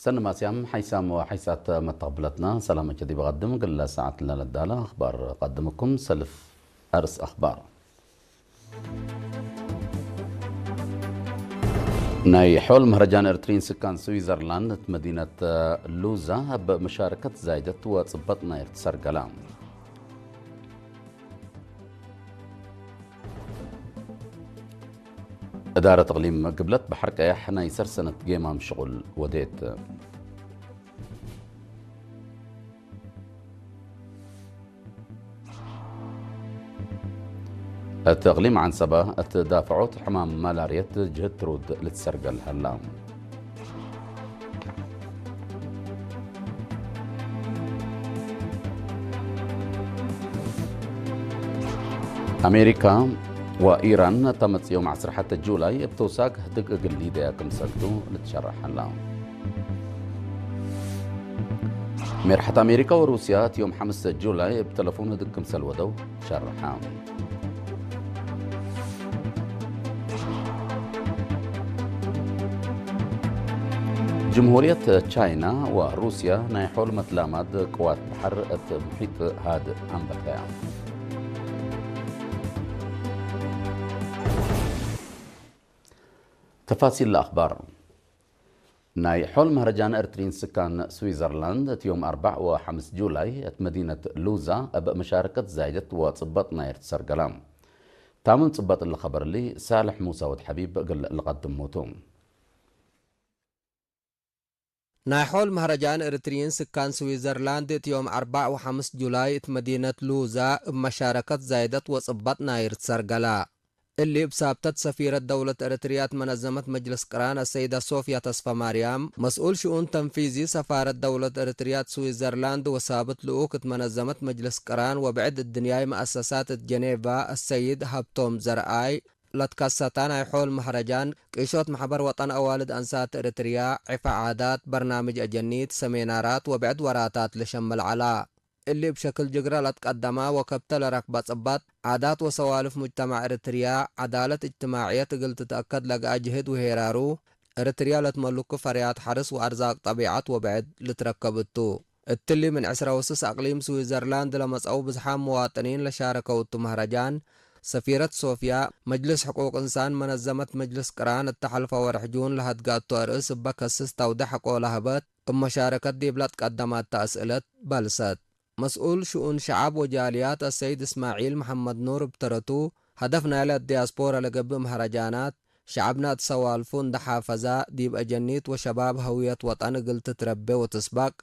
ሰኒ ማስያም ሓይሳም ወሓይሳት መተቕብለትና ሰላም እጀ ዲበ ቀድም ግለ ሰዓት ለለዳለ ኣኽባር ቀድምኩም ሰልፍ ኣርስ ኣኽባር። ናይ ሖል መህረጃን ኤርትሪን ስካን ስዊዘርላንድ እት መዲነት ሉዛ ኣብ መሻረከት ዛይደት ወጽበጥ ናይ እርትሰርገላ። እዳረት እቕሊም ግብለት ባሕር ቀያሕ ናይ ሰርሰነት ጌማም ሽቑል ወዴት። እቲ እቕሊም ዓንሰባ እቲ ዳፍዖት ሕማም ማላርየት ጅህት ትሩድ ልትሰርገል ሀላ። ኣሜሪካ ወኢራን ተመጽዮም ዓሰርተ ሓደ ጁላይ እብ ተውሳክ ህድግ እግል ሊደያ ክምሰልቱ ልትሸረሐላ። ሜርሓት ኣሜሪካ ወሩስያ እቲ ዮም ሓምስተ ጁላይ እብ ተለፎን ህድግ ክምሰል ወደው ሸርሓ። ጅምሁርየት ቻይና ወሩስያ ናይ ሖል መትላማድ ቅዋት ባሕር እት ሙሒጥ ሃድ ኣንበተያ። ተፋሲል ኣኽባር። ናይ ሖል መህረጃን ኤርትሪን ስካን ስዊዘርላንድ እቲ ዮም ኣርባዕ ወሓምስ ጁላይ እት መዲነት ሉዛ እብ መሻረከት ዛይደት ወጽበጥ ናይ እርትሰርገላ። ታምም ጽበጥ እሊ ኸበርሊ ሳልሕ ሙሳ ወድ ሓቢብ እግል ልቐድም ሞቱ። ናይ ሖል መህረጃን ኤርትሪን ስካን ስዊዘርላንድ እቲ ዮም ኣርባዕ ወሓምስ ጁላይ እት መዲነት ሉዛ እብ መሻረከት ዛይደት ወጽበጥ ናይ እርትሰርገላ። እሊ እብ ሳብተት ሰፊረት ደውለት ኤረትርያ እት መነዘመት መጅልስ ቅራን ኣሰይዳ ሶፍያ ተስፋማርያም፣ መስኡል ሽኡን ተንፊዚ ሰፋረት ደውለት ኤረትርያ እት ስዊዘርላንድ ወሳብት ልኡክ እት መነዘመት መጅልስ ቅራን ወብዕድ እድንያይ መኣሰሳት እት ጀኔቫ ኣሰይድ ሃብቶም ዘርኣይ፣ ለትከሰታ ናይ ሖል መህረጃን፣ ቂሾት ማሕበር ወጠን ኣዋልድ ኣንሳት ኤረትርያ፣ ዒፋ ዓዳት፣ በርናምጅ ኣጀኒት፣ ሰሜናራት ወብዕድ ወራታት ልሸምል ዐላ። እሊ እብ ሸክል ጅግረ ለትቀደማ ወከብተ ለረክበ ጽበጥ፣ ዓዳት ወሰዋልፍ ሙጅተማዕ ኤረትርያ፣ ዐዳለት እጅትማዕየት እግል ትትአከድ ለገአ ጅህድ ወሄራሩ፣ ኤረትርያ ለትመልኩ ፈርያት ሐርስ ወአርዛቅ ጠቢዐት ወብዕድ ልትረከብ እቱ። እትሊ ምን ዕስረ ወስስ አቅሊም ስዊዘርላንድ ለመጽአው ብዝሓም መዋጥኒን ለሻረከው እቱ መህረጃን፣ ሰፊረት ሶፍያ፣ መጅልስ ሕቁቅ እንሳን መነዘመት መጅልስ ቅራን እተ ሐልፈ ወርሕ ጁን ለሀድጋቱ አርእስ እበ ከስስ ተውደ ሐቆ ለህበት፣ እብ መሻረከት ዲብ ለትቀደማት ተአስእለት በልሰት። መስኡል ሽኡን ሸዐብ ወጃልያት አሰይድ እስማዒል መሐመድ ኑር እብ ተረቱ፣ ሀደፍ ናይለ እት ዲያስፖራ ለገብእ መህረጃናት፣ ሸዐብና እት ሰዋልፉ እንደ ሓፈዛ፣ ዲብ አጀኒት ወሸባብ ሀውየት ወጠን እግል ትትረቤ ወትስበቅ፣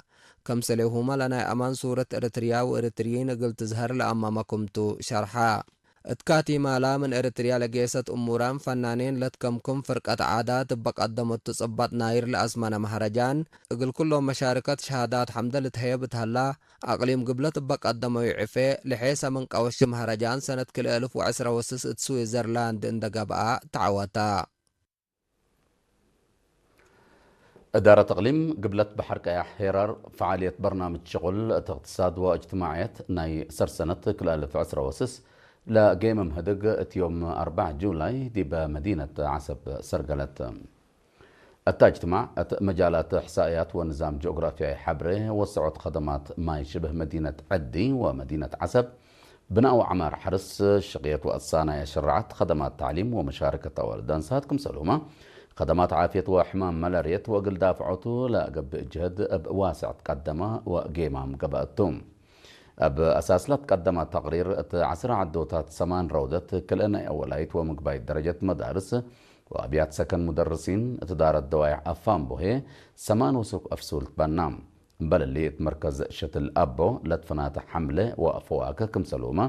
ከምሰሌሁመ ለናይ አማን ሱረት ኤረትርያ ወኤረትርዪን እግል ትዝሀር ለአመመ ክምቱ ሸርሐ። እት ካቲማላ ምን ኤረትርያ ለጌሰት እሙራን ፈናኔን ለትከምክም ፍርቀት ዓዳት እበ ቀደመቱ ጽበጥ ናይር ለአስመነ መህረጃን፣ እግል ኩሎም መሻርከት ሸሃዳት ሐምደ ልትሀየብ እት ሀላ፣ አቅሊም ግብለት እበ ቀደመዩ ዕፌ፣ ልሔሰ ምን ቀወሺ መህረጃን ሰነት ክልኤ እልፍ ወዕስረ ወስስ እት ስዊዘርላንድ እንደ ገብአ ተዐወተ። እዳረት እቅሊም ግብለት በሐር ቀያሕ ሄራር ፈዓልየት በርናምጅ ሽቁል እት እቅትሳድ ወእጅትማዕየት ናይ ሰርሰነት ክልኤ እልፍ ዕስረ ወስስ ለጌምም ህድግ እት ዮም አርባዕ ጁላይ ዲበ መዲነት ዐሰብ ሰርገለት። እታ እጅትማዕ እት መጃላት እሕሳእያት ወንዛም ጂኦግራፊያዊ ሐብሬ ወሰዖት ኸደማት ማይ ሽብህ መዲነት ዐዲ ወመዲነት ዐሰብ ብናእ ወዐማር ሐርስ፣ ሽቅየት ወአሳናይ አሸራዓት፣ ኸደማት ተዕሊም ወመሻረከት አዋልድ አንሳት ክምሰልሁመ፣ ኸደማት ዓፍየት ወሕማም መለርየት ወእግል ዳፍዖቱ ለገብእ ጅህድ እብ ዋስዕ ትቀደመ ወጌማም ገበአቱ። እብ አሳስ ለትቀደመ ተቅሪር፣ እት ዐስር ዐዶታት ሰማን ረውደት፣ ክልኤ ናይ አወላይት ወምግባይት ደረጀት መዳርስ ወአብያት ሰከን ሙደርሲን፣ እት ዳረት ደዋይሕ አፋምቦሄ ሰማን ወሱክ አፍሱል ትበና። እምበል እሊ፣ እት መርከዝ ሸትል አቦ ለትፈናተ ሐምለ ወፈዋክህ ክምሰልሁመ፣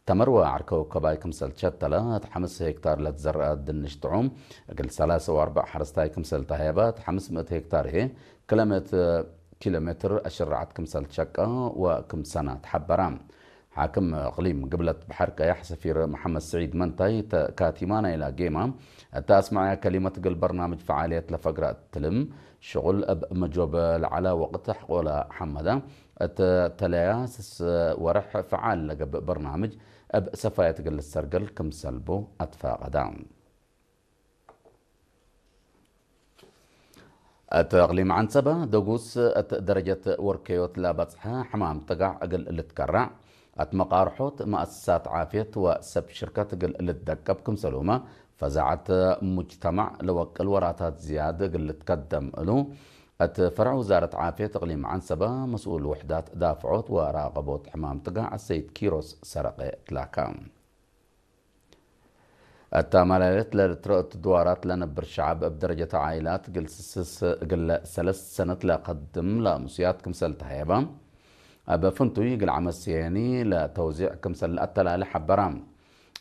ተመር ወዐርከ ወከባይ ክምሰል ትሸተለ፣ እት ሐምስ ሄክታር ለትዘርአ ድንሽ ጥዑም፣ እግል ሰላሰ ወአርበዕ ሐረስታይ ክምሰል ተሀየበ፣ እት ሐምስ ምእት ሄክታር ህዬ፣ ክለ ምእት ኪሎ ሜትር አሽራዓት ክምሰል ትሸቀ ወክም ሰና ተሐበራ። ሓክም እቅሊም ግብለት በሐር ቀያሕ ሰፊር መሐመድ ስዒድ መንታይ፣ እተ ካቲማ ናይላ ጌማ፣ እተ አስመዐያ ከሊመት እግል በርናምጅ ፈዓልየት ለፈግረ እትልም፣ ሽቁል እብ መጆብ ለዐለ ወቅት ሐቆለ ሐመደ፣ እት ተለያ ስስ ወርሕ ፈዓል ለገብእ በርናምጅ እብ ሰፋየት እግል ልትሰርገል ክምሰል ቡ አትፋቀዳ። እቲ እቕሊም ዓንሰባ ደጉስ እቲ ደረጀት ወርከዮት ላባጽሐ ሕማም ጥጋዕ እግል ልትከራዕ፣ ኣት መቓርሖት መኣሰሳት ዓፍየት ወሰብ ሽርከት እግል ልትደቀብ ክምሰሉመ፣ ፈዛዓት ሙጅተማዕ ለወቅል ወራታት ዝያድ እግል ልትከደም እሉ፣ እቲ ፈርዕ ውዛረት ዓፍየት እቕሊም ዓንሰባ መስኡል ውሕዳት ዳፍዖት ወራቐቦት ሕማም ጥጋዕ ኣሰይድ ኪሮስ ሰረቐ ትላካ። እታ ማላለት ለትረእት ድዋራት ለነብር ሸዓብ እብ ደረጀት ዓኢላት ግልስስስ እግለ ሰለስት ሰነት ለከድም ለሙስያት ክምሰል ተሃየባ። እብ ፍንቱይ እግል ዓመት ሲሄኒ ለተውዚዕ ክምሰል ለኣተላለ ሐበራ።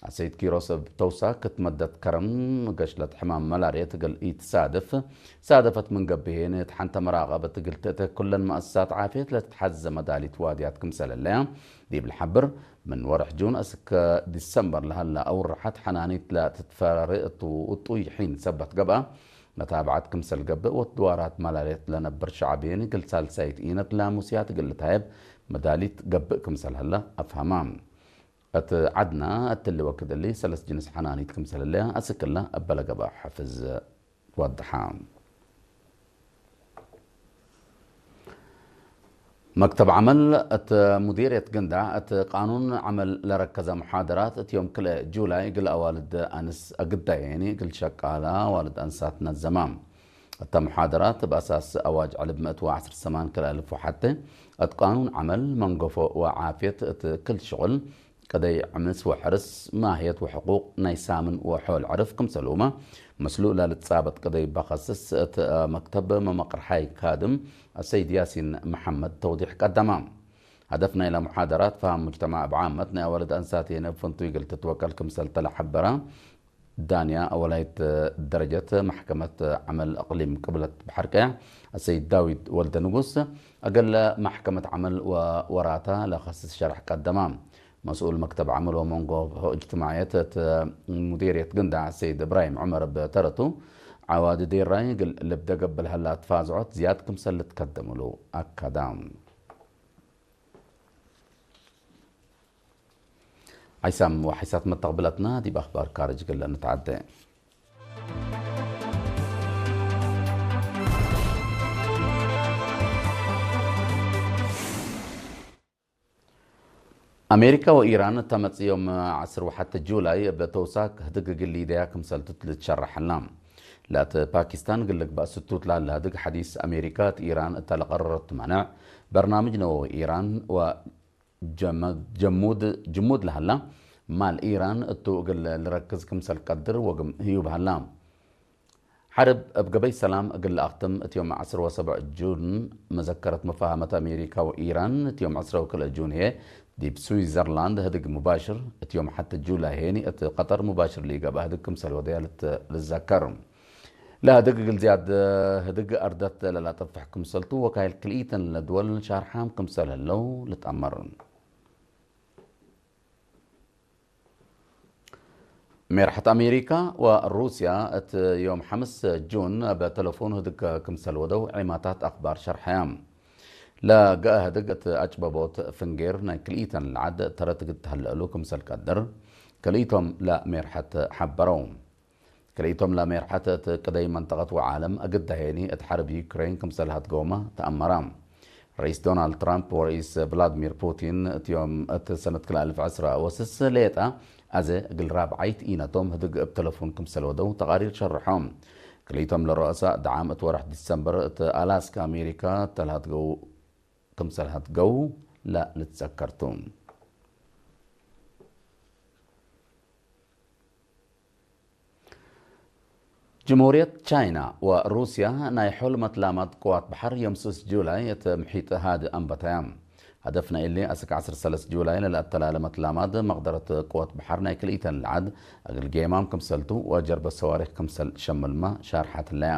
ኣሰይድ ኪሮስ እብ ተውሳክ እት መደት ከረም ገሽለት ሕማም መላርየት እግል ኢትሳድፍ ሳደፈት ምን ገብሄኒ እት ሐንተ መራቐበት እግል ትእተ ኩለን መእሰሳት ዓፍየት ለትትሐዘ መዳሊት ዋድያት ክምሰል እለያ ዲብ ለሐብር። ምን ወርሕ ጁን እስከ ዲሰምበር ለሀላ አውርሐት ሐናኒት ለትትፈረሪ እቱ ውጡይ ሒን ሰበት ገብአ መታብዐት ክምሰል ገብእ ወትድዋራት መላሌት ለነብር ሸዕብየኒ እግል ሳልሳይት ኢነት ላሙስያት እግል ልትሃየብ መዳሊት ገብእ ክምሰል ሀለ አፍሀማ። እት ዐድና እትሊ ወክድ እሊ ሰለስ ጅንስ ሐናኒት ክምሰል እለያ አስክላ እበለ ገብአ ሐፍዝ ወድሐ። መክተብ ዐመል እት ሙዲርየት ግንዳዕ እት ቃኑን ዐመል ለረከዘ መሓደራት እት ዮም ክልኤ ጁላይ እግል አዋልድ አንስ አግዳየኒ እግል ሸቃላ አዋልድ አንሳት ነዘማ። እተ መሓደራት እብ አሳስ አዋጅ ዕልብ ምእት ወዐስር ሰማን ክልኤ አልፍ ወሐተ እት ቃኑን ዐመል መንገፎ ወዓፍየት እት ክል ሽቁል ቅደይ ዕምስ ወሕርስ ማህየት ወሕቁቅ ናይ ሳምን ወሖል ዕርፍ ክምሰልሁመ ምስሉ ለልትጻበጥ ቅደይ በኸስስ እት መክተብ መመቅርሓይ ካድም አሰይድ ያሲን መሐመድ ተውዲሕ ቀደማ። ሀደፍ ናይላ መሓደራት ፈሃም ሙጅተማዕ እብ ዓመት ናይ አዋልድ አንሳት የነ ፍንቱይ እግል ትትወቀል ክምሰል ተለሐበራ ዳንያ አወላይት ደረጀት መሕከመት ዐመል እቅሊም ቅብለት በሐር ቀያሕ አሰይድ ዳዊት ወልደ ንጉስ እግል መሕከመት ዐመል ወወራታ ለኸስስ ሸርሕ ቀደማ። መስኡል መክተብ ዐመል ወመንጎ እጅትማዕየት እት ሙዲርየት ግንዳዕ ሰይድ እብራሂም ዑመር እብ ተረቱ፣ ዐዋዲ ዴራይ እግል ልብ ደገብል ሀላ ትፋዝዖት ዝያድ ክምሰል ልትከደምሉ አከዳ። ዓይሳም ወሓይሳት መተቕብለትና ዲብ ኣኽባር ካርጅ እግል ንትዓደ። ኣሜሪካ ወኢራን እተ መጽእ ዮም ዐስር ወሐተ ጁላይ እብ ተውሳክ ህድግ እግል ሊደያ ክምሰልቱ ልትሸረሐላ። ላተ ፓኪስታን እግል ልግባእ ስቱት ላለ ህድግ ሐዲስ ኣሜሪካ እት ኢራን እተ ለቀረረት ትመነዕ በርናምጅ ነወዊ ኢራን ወጀመ-፣ ጀሙድ፣ ጅሙድ ለሀላ ማል ኢራን እቱ እግል ልረክዝ ክምሰል ቀድር ወግም ህዩ በሀላ። ሐርብ እብ ገበይ ሰላም እግል ለአክትም እት ዮም ዐስር ወሰብዕ ጁን መዘከረት መፋሀመት አሜሪካ ወኢራን እት ዮም ዐስር ወክልኤ ጁን ህዬ ዲብ ስዊዘርላንድ ህድግ ሙባሽር እት ዮም ሐተ ጁላይ ሄኒ እት ቀጠር ሙባሽር ሊገብአ ህድግ ክምሰል ወደያ ልት-፣ ልዘከር። ለህድግ እግል ዝያድ ህድግ አርደት ለላጠፍሕ ክምሰልቱ ወካይል ክልኢተን ለድወል ሻርሓም ክምሰል ህለው ልትአመር። ሜርሐት አሜሪካ ወሩስያ እት ዮም ሐምስ ጁን እብ ተለፎን ህድግ ክምሰል ወደው ዒማታት አኽባር ሸርሐያ። ለገአ ህድግ እት አጭበቦት ፍንጌር ናይ ክልኢተን ለዓድ ተረት እግል ተሀለ እሉ ክምሰል ቀድር ክልኢቶም ለሜርሐት ሐበረው። ክልኢቶም ለሜርሐት እት ቅደይ መንጠቀት ወዓለም እግል ደሄኒ እት ሐርብ ዩክሬን ክምሰል ሀድገውመ ተአመራ። ረኢስ ዶናልድ ትራምፕ ወረኢስ ቭላድሚር ፑቲን እት ዮም እት ሰነት ክልኤ አልፍ ዕስራ ወስስ ሌጣ አዜ እግል ራብዓይት ኢነቶም ህድግ እብ ተለፎን ክምሰል ወደው ተቃሪር ሸርሖም። ክልኢቶም ለረአሳ ደዓም እት ወርሕ ዲሰምበር እት አላስካ አሜሪካ ተልሃድገው ክምሰል ሀድገው ለልትዘከርቱ። ጅምሁርየት ቻይና ወሩስያ ናይ ሖል መትላማት ቅዋት በሐር ዮም ሱስ ጁላይ እት ምሒጥ ሃድእ አንበተያ። ሀደፍ ናይ እሊ አስክ ዐስር ሰለስት ጁላይ ለለአተላለ መትላማት መቅደረት ቅወት በሐር ናይ ክልኢተን ለዓድ እግል ጌማም ክምሰልቱ ወጀርበ ሰዋሪክ ክምሰል ሸምልማ ሻርሐትለያ።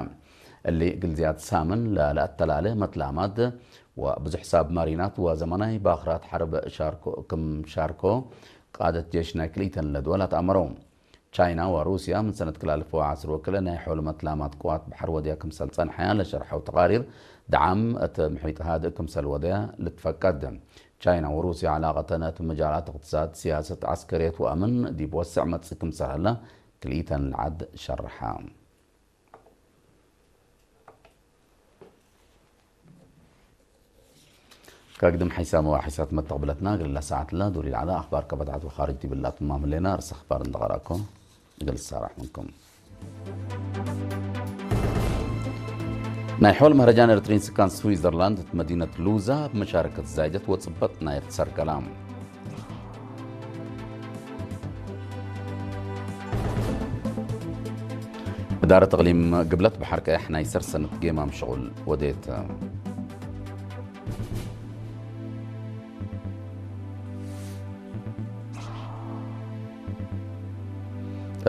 እሊ እግል ዝያድ ሳምን ለለአተላለ መትላማት ወብዙሕ ሳብማሪናት ወዘመናይ ባክራት ሐርብ ሻርኮ ክም ሻርኮ ቃደት ጄሽ ናይ ክልኢተን ለድወል አትአመረው። ቻይና ወሩስያ ምን ሰነት ክልኤ አልፍ ወዐስር ወክልኤ ናይ ሖል መትላማት ቅዋት በሐር ወድያ ክምሰል ጸንሐያ ለሸርሐው ተቃሪር፣ ደዓም እት ምሒጥ ሃድእ ክምሰል ወድያ ልትፈቀድ። ቻይና ወሩስያ ዐላቀተን እት መጃላት እቅትሳድ፣ ሲያሰት፣ ዐስከርየት ወአምን ዲብ ወስዕ መጽእ ክምሰል ሀለ ክልኢተን ለዓድ ሸርሐ። كاقدم حيسام وحيسات متقبلتنا قل ساعة لا دوري العدا أخبار كبدعة وخارج دي بالله تمام لنا رسخ بار اندغراكم. قل السارح منكم. ናይ ሖል መህረጃን ኤርትሪን ስካን ስዊዘርላንድ መዲነት ሉዛ ብመሻረከት ዛይደት ወጽበጥ ናይ እትሰርገላ። እዳረት እቕሊም ግብለት ባሕር ቀያሕ ናይ ሰርሰነት ጌማም ሽቑል ወዴት።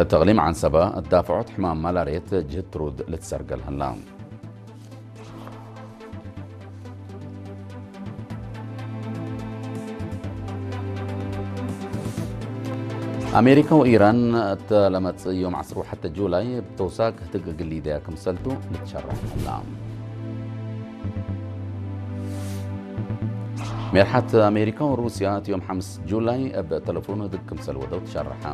እተቕሊም ዓንሰባ እዳፍዖት ሕማም ማላርየት ጅህት ትሩድ ልትሰርገል ህላ። ኣሜሪካ ወኢራን እተ ለመጽእ ዮም ዓሰርተ ሸውዓተ ጁላይ ብተውሳክ ህትግ ግሊደያ ክምሰልቱ ልትሸራሕ ኣላ። ሜርሓት ኣሜሪካ ወሩስያ እቲ ዮም ሓምስ ጁላይ ኣብ ተለፎን ህትግ ክምሰል ወደው ትሸርሓ።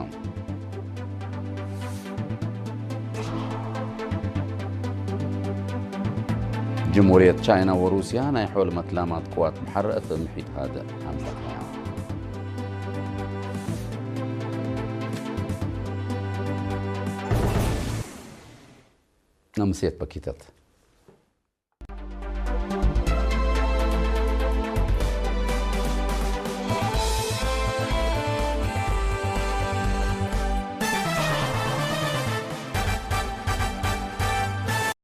ጅምሁርየት ቻይና ወሩስያ ናይ ሖል መትላማት ቅዋት ባሕር እት ምሒት ሃድ ኣምለኽያ። ኣምስየት በኪተት።